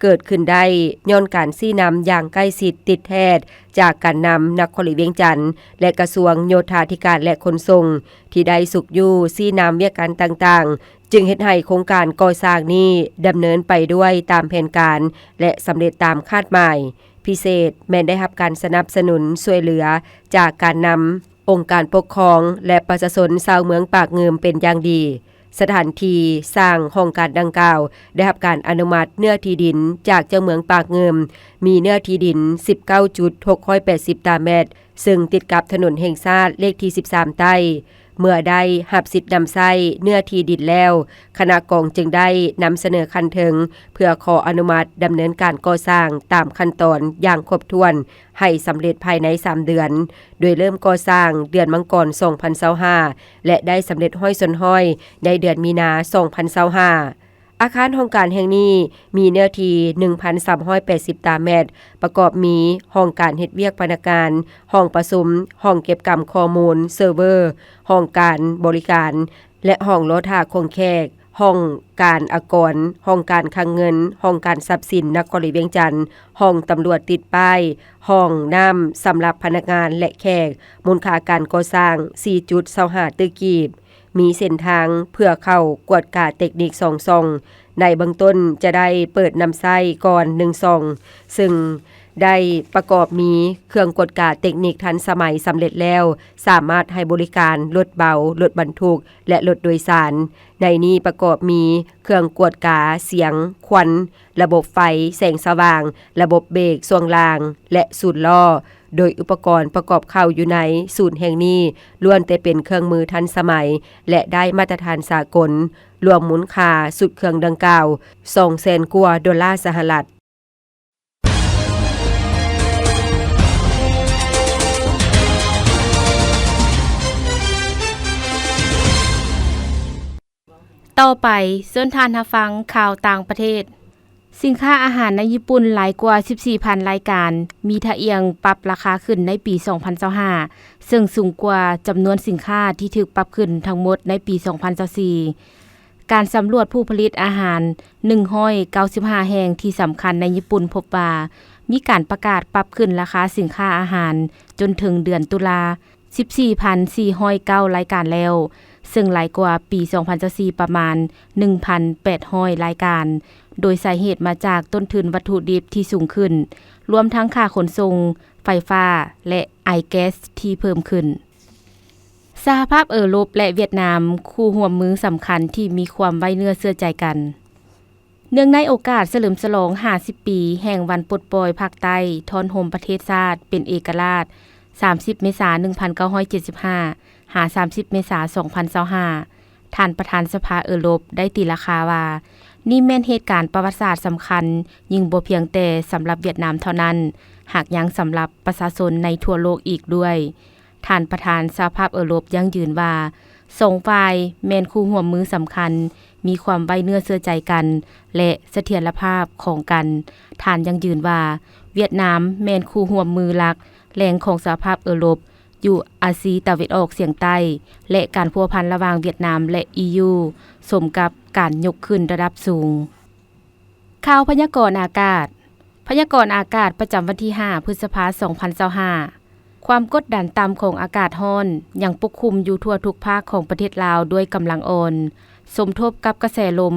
ເກີດຂຶ້ນໄດ້ຍ້ອນການຊີ້ນຳຢ່າງໃກ້ຊິດຕິດແທດຈາກການນຳນະຄອນຫຼວງວຽງຈັນ ແລະ ກະຊວງໂຍທາທິການ ແລະ ຂົນສົ່ງ ທີ່ໄດ້ຊຸກຍູ້ຊີ້ນຳວຽກການຕ່າງໆ ຈຶ່ງເຮັດໃຫ້ໂຄງການກໍ່ສ້າງນີ້ດຳເນີນໄປດ້ວຍຕາມແຜນການ ແລະ ສຳເລັດຕາມຄາດໝາຍ. ພິເສດແມ່ນໄດ້ຮັບການສະໜັບສະໜູນຊ່ວຍເຫຼືອຈາກການນຳ ອົງການປົກຄອງ ແລະ ປະຊາຊົນຊາວເມືອງປາກງື່ມເປັນຢ່າງດີ. ສະຖານທີ່ສ້າງຫ້ອງການດັ່ງກ່າວ ໄດ້ຮັບການອະນຸມັດເນື້ອທີ່ດິນຈາກເຈົ້າເມືອງປາກງື່ມ, ມີເນື້ອທີ່ດິນສິບເກົ້າຈຸດຫົກຮ້ອຍແປດສິບຕາແມັດ, ເຊິ່ງຕິດກັບຖະໜົນແຫ່ງຊາດເລກທີສິບສາມໃຕ້. ເມື່ອໄດ້ຮັບສິດນຳໃຊ້ເນື້ອທີ່ດິນແລ້ວ, ຄະນະກອງຈຶ່ງໄດ້ນຳສະເໜີຂັ້ນເທິງ ເພື່ອຂໍອະນຸມັດດຳເນີນການກໍ່ສ້າງຕາມຂັ້ນຕອນຢ່າງຄົບຖ້ວນ ໃຫ້ສຳເລັດພາຍໃນສາມເດືອນ, ໂດຍເລີ່ມກໍ່ສ້າງເດືອນມັງກອນສອງພັນຊາວຫ້າ ແລະ ໄດ້ສຳເລັດຮ້ອຍສ່ວນຮ້ອຍໃນເດືອນມີນາສອງພັນຊາວຫ້າ. ອາຄານຫ້ອງການແຫ່ງນີ້ມີເນື້ອທີ່ໜຶ່ງພັນສາມຮ້ອຍແປດສິບຕາແມັດ, ປະກອບມີຫ້ອງການເຮັດວຽກພະນັກງານ, ຫ້ອງປະຊຸມ, ຫ້ອງເກັບກຳຂໍ້ມູນເຊີເວີ, ຫ້ອງການບໍລິການ ແລະ ຫ້ອງລໍຖ້າຂອງແຂກ, ຫ້ອງການອາກອນ, ຫ້ອງການຄັງເງິນ, ຫ້ອງການຊັບສິນນະຄອນຫຼວງວຽງຈັນ, ຫ້ອງຕຳຫຼວດຕິດປ້າຍ, ຫ້ອງນ້ຳສຳລັບພະນັກງານ ແລະ ແຂກ, ມູນຄ່າການກໍ່ສ້າງສີ່ຈຸດຊາວຫ້າຕື້ກີບ. ມີເສັ້ນທາງເພື່ອເຂົ້າກວດກາເຕັກນິກສອງຊ່ອງ. ໃນເບື້ອງຕົ້ນຈະໄດ້ເປີດນຳໃຊ້ກ່ອນໜຶ່ງຊ່ອງ, ເຊິ່ງໄດ້ປະກອບມີເຄື່ອງກວດກາເຕັກນິກທັນສະໄໝສຳເລັດແລ້ວ, ສາມາດໃຫ້ບໍລິການລົດເບົາ, ລົດບັນທຸກ ແລະ ລົດໂດຍສານ. ໃນນີ້ປະກອບມີເຄື່ອງກວດກາສຽງ, ຄວັນ, ລະບົບໄຟ, ແສງສະຫວ່າງ, ລະບົບເບກຊ່ວງລ່າງ ແລະ ສູນລໍ້. ໂດຍອຸປະກອນປະກອບເຂົ້າຢູ່ໃນສູນແຫ່ງນີ້ ລ້ວນແຕ່ເປັນເຄື່ອງມືທັນສະໄໝ ແລະ ໄດ້ມາດຕະຖານສາກົນ, ລວມມູນຄ່າຊຸດເຄື່ອງດັ່ງກ່າວສອງແສນກວ່າໂດລາສະຫະລັດ. ຕໍ່ໄປ, ເຊີນທ່ານຮັບຟັງຂ່າວຕ່າງປະເທດ. ສິນຄ້າອາຫານໃນຍີ່ປຸ່ນຫຼາຍກວ່າສິບສີ່ພັນລາຍການ ມີທ່າອ່ຽງປັບລາຄາຂຶ້ນໃນປີສອງພັນຊາວຫ້າ ເຊິ່ງສູງກວ່າຈຳນວນສິນຄ້າທີ່ຖືກປັບຂຶ້ນທັງໝົດໃນປີສອງພັນຊາວສີ່. ການສຳຫຼວດຜູ້ຜະລິດອາຫານໜຶ່ງຮ້ອຍເກົ້າສິບຫ້າແຫ່ງທີ່ສຳຄັນໃນຍີ່ປຸ່ນພົບວ່າ ມີການປະກາດປັບຂຶ້ນລາຄາສິນຄ້າອາຫານຈົນເຖິງເດືອນຕຸລາ ສິບສີ່ພັນສີ່ຮ້ອຍເກົ້າລາຍການແລ້ວ, ເຊິ່ງຫຼາຍກວ່າປີສອງພັນຊາວສີ່ປະມານໜຶ່ງພັນແປດຮ້ອຍລາຍການ, ໂດຍສາເຫດມາຈາກຕົ້ນທຶນວັດຖຸດິບທີ່ສູງຂຶ້ນ, ລວມທັງຄ່າຂົນສົ່ງ, ໄຟຟ້າ ແລະ ໄອແກັສທີ່ເພີ່ມຂຶ້ນ. ສະຫະພາບເອີຣົບ ແລະ ຫວຽດນາມ, ຄູ່ຮ່ວມມືສຳຄັນທີ່ມີຄວາມໄວ້ເນື້ອເຊື່ອໃຈກັນ. ເນື່ອງໃນໂອກາດສະເຫຼີມສະຫຼອງຫ້າສິບປີແຫ່ງວັນປົດປ່ອຍພາກໃຕ້ ທ້ອນໂຮມປະເທດຊາດເປັນເອກະລາດ ສາມສິບເມສາໜຶ່ງພັນເກົ້າຮ້ອຍເຈັດສິບຫ້າ ຫາ ສາມສິບເມສາສອງພັນຊາວຫ້າ, ທ່ານປະທານສະພາເອີຣົບໄດ້ຕີລາຄາວ່າ ນີ້ແມ່ນເຫດການປະຫວັດສາດສຳຄັນ ຍິ່ງບໍ່ພຽງແຕ່ສຳລັບຫວຽດນາມເທົ່ານັ້ນ, ຫາກຍັງສຳລັບປະຊາຊົນໃນທົ່ວໂລກອີກດ້ວຍ. ທ່ານປະທານສະຫະພາບເອີຣົບຢັ້ງຢືນວ່າ ສອງຝ່າຍແມ່ນຄູ່ຮ່ວມມືສຳຄັນ, ມີຄວາມໄວ້ເນື້ອເຊື່ອໃຈກັນ ແລະ ສະຖຽນລະພາບຂອງກັນ. ທ່ານຢັ້ງຢືນວ່າ ຫວຽດນາມແມ່ນຄູ່ຮ່ວມມືຫຼັກແຫຼ່ງຂອງສະຫະພາບເອີຣົບ ຢູ່ອາຊີຕາເວັນອອກສຽງໃຕ້ ແລະ ການພົວພັນລະຫວ່າງຫວຽດນາມ ແລະ ອີຢູ ສົມກັບການຍົກຂຶ້ນລະດັບສູງ. ຂ່າວພະຍາກອນອາກາດ. ພະຍາກອນອາກາດປະຈຳວັນທີຫ້າ ພຶດສະພາ ສອງພັນຊາວຫ້າ. ຄວາມກົດດັນຕ່ຳຂອງອາກາດຮ້ອນຍັງປົກຄຸມຢູ່ທົ່ວທຸກພາກຂອງປະເທດລາວດ້ວຍກຳລັງອ່ອນ, ສົມທົບກັບກະແສລົມ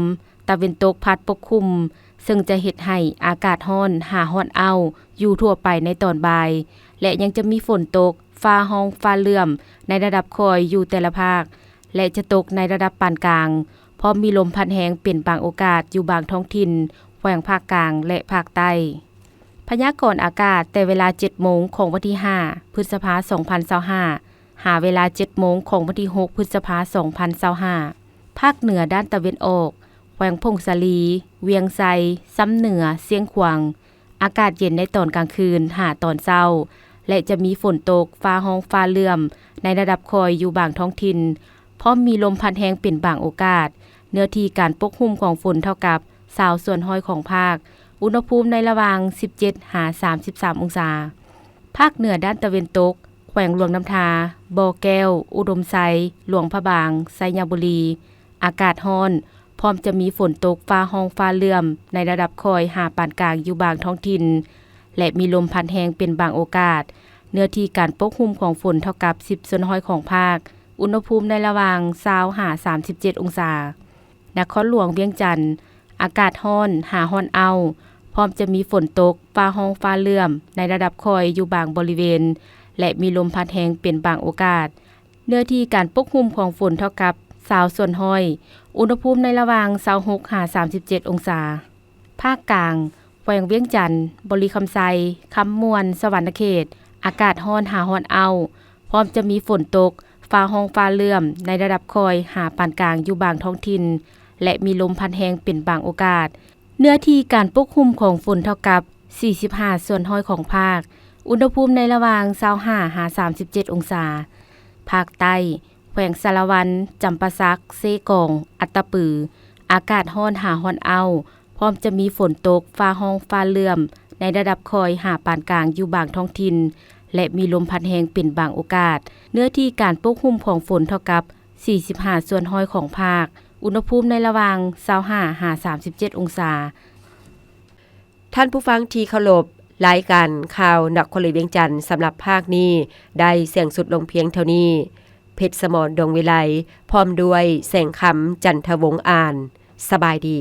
ຕາເວັນຕົກພັດປົກຄຸມ, ເຊິ່ງຈະເຮັດໃຫ້ອາກາດຮ້ອນຫາຮ້ອນອ້າວຢູ່ທົ່ວໄປໃນຕອນບ່າຍ ແລະ ຍັງຈະມີຝົນຕົກ, ຟ້າຮ້ອງຟ້າເຫຼື້ອມໃນລະດັບຄ່ອຍຢູ່ແຕ່ລະພາກ ແລະ ຈະຕົກໃນລະດັບປານກາງ, ພ້ອມມີລົມພັດແຮງເປັນບາງໂອກາດຢູ່ບາງທ້ອງຖິ່ນແຂວງພາກກາງ ແລະ ພາກໃຕ້. ພະຍາກອນອາກາດແຕ່ເວລາເຈັດໂມງຂອງວັນທີຫ້າ ພຶດສະພາ ສອງພັນຊາວຫ້າ ຫາເວລາເຈັດໂມງຂອງວັນທີຫົກ ພຶດສະພາ ສອງພັນຊາວຫ້າ. ພາກເໜືອດ້ານຕາເວັນອອກ, ແຂວງຜົ້ງສາລີ, ວຽງໄຊ, ຊຳເໜືອ, ຊຽງຂວາງ, ອາກາດເຢັນໃນຕອນກາງຄືນຫາຕອນເຊົ້າ ແລະ ຈະມີຝົນຕົກ, ຟ້າຮ້ອງຟ້າເຫຼື້ອມໃນລະດັບຄ່ອຍຢູ່ບາງທ້ອງຖິ່ນ, ພ້ອມມີລົມພັດແຮງເປັນບາງໂອກາດ. ເນື້ອທີ່ການປົກຫຸ້ມຂອງຝົນເທົ່າກັບຊາວສ່ວນຮ້ອຍຂອງພາກ. ອຸນຫະພູມໃນລະຫວ່າງສິບເຈັດຫາສາມສິບສາມອົງສາ. ພາກເໜືອດ້ານຕາເວັນຕົກ, ແຂວງຫຼວງນ້ຳທາ, ບໍ່ແກ້ວ, ອຸດົມໄຊ, ຫຼວງພະບາງ, ໄຊຍະບູລີ, ອາກາດຮ້ອນ, ພ້ອມຈະມີຝົນຕົກ, ຟ້າຮ້ອງຟ້າເຫຼື້ອມໃນລະດັບຄ່ອຍຫາປານກາງຢູ່ບາງທ້ອງຖິ່ນ ແລະ ມີລົມພັດແຮງເປັນບາງໂອກາດ. ເນື້ອທີ່ການປົກຫຸ້ມຂອງຝົນເທົ່າກັບສິບສ່ວນຮ້ອຍຂອງພາກ. ອຸນຫະພູມໃນລະຫວ່າງຊາວຫາສາມສິບເຈັດອົງສາ. ນະຄອນຫຼວງວຽງຈັນ, ອາກາດຮ້ອນຫາຮ້ອນອ້າວ, ພ້ອມຈະມີຝົນຕົກ, ຟ້າຮ້ອງຟ້າເຫຼື້ອມໃນລະດັບຄ່ອຍຢູ່ບາງບໍລິເວນ ແລະ ມີລົມພັດແຮງເປັນບາງໂອກາດ. ເນື້ອທີ່ການປົກຫຸ້ມຂອງຝົນເທົ່າກັບຊາວສ່ວນຮ້ອຍ. ອຸນຫະພູມໃນລະຫວ່າງຊາວຫົກຫາສາມສິບເຈັດອົງສາ. ພາກກາງ, ແຂວງວຽງຈັນ, ບໍລິຄຳໄຊ, ຄຳມ່ວນ, ສະຫວັນນະເຂດ, ອາກາດຮ້ອນຫາຮ້ອນອ້າວ, ພ້ອມຈະມີຝົນຕົກ, ຟ້າຮ້ອງຟ້າເຫຼື້ອມ ໃນລະດັບຄ່ອຍຫາປານກາງຢູ່ບາງທ້ອງຖິ່ນ ແລະ ມີລົມພັດແຮງເປັນບາງໂອກາດ. ເນື້ອທີ່ການປົກຫຸ້ມຂອງຝົນເທົ່າກັບ ສີ່ສິບຫ້າສ່ວນຮ້ອຍຂອງພາກ, ອຸນຫະພູມໃນລະຫວ່າງ ຊາວຫ້າ ຫາ ສາມສິບເຈັດ ອົງສາ. ພາກໃຕ້, ແຂວງສາລະວັນ, ຈຳປາສັກ, ເຊກອງ, ອັດຕະປື, ອາກາດຮ້ອນຫາຮ້ອນອ້າວ, ພ້ອມຈະມີຝົນຕົກ, ຟ້າຮ້ອງ, ຟ້າເຫຼື້ອມ ໃນລະດັບຄ່ອຍຫາປານກາງຢູ່ບາງທ້ອງຖິ່ນ ແລະ ມີລົມພັດແຮງເປັນບາງໂອກາດ. ເນື້ອທີ່ການປົກຫຸ້ມຂອງຝົນເທົ່າກັບ ສີ່ສິບຫ້າສ່ວນຮ້ອຍຂອງພາກ, ອຸນຫະພູມໃນລະຫວ່າງ ຊາວຫ້າ ຫາ ສາມສິບເຈັດ ອົງສາ. ທ່ານຜູ້ຟັງທີ່ເຄົາລົບ, ລາຍການຂ່າວນະຄອນຫຼວງວຽງຈັນສຳລັບພາກນີ້ ໄດ້ສິ້ນສຸດລົງພຽງເທົ່ານີ້. ເພັດສະໝອນ ດົງວິໄລ ພ້ອມດ້ວຍ ແສງຄຳ ຈັນທະວົງ ອ່ານ. ສະບາຍດີ.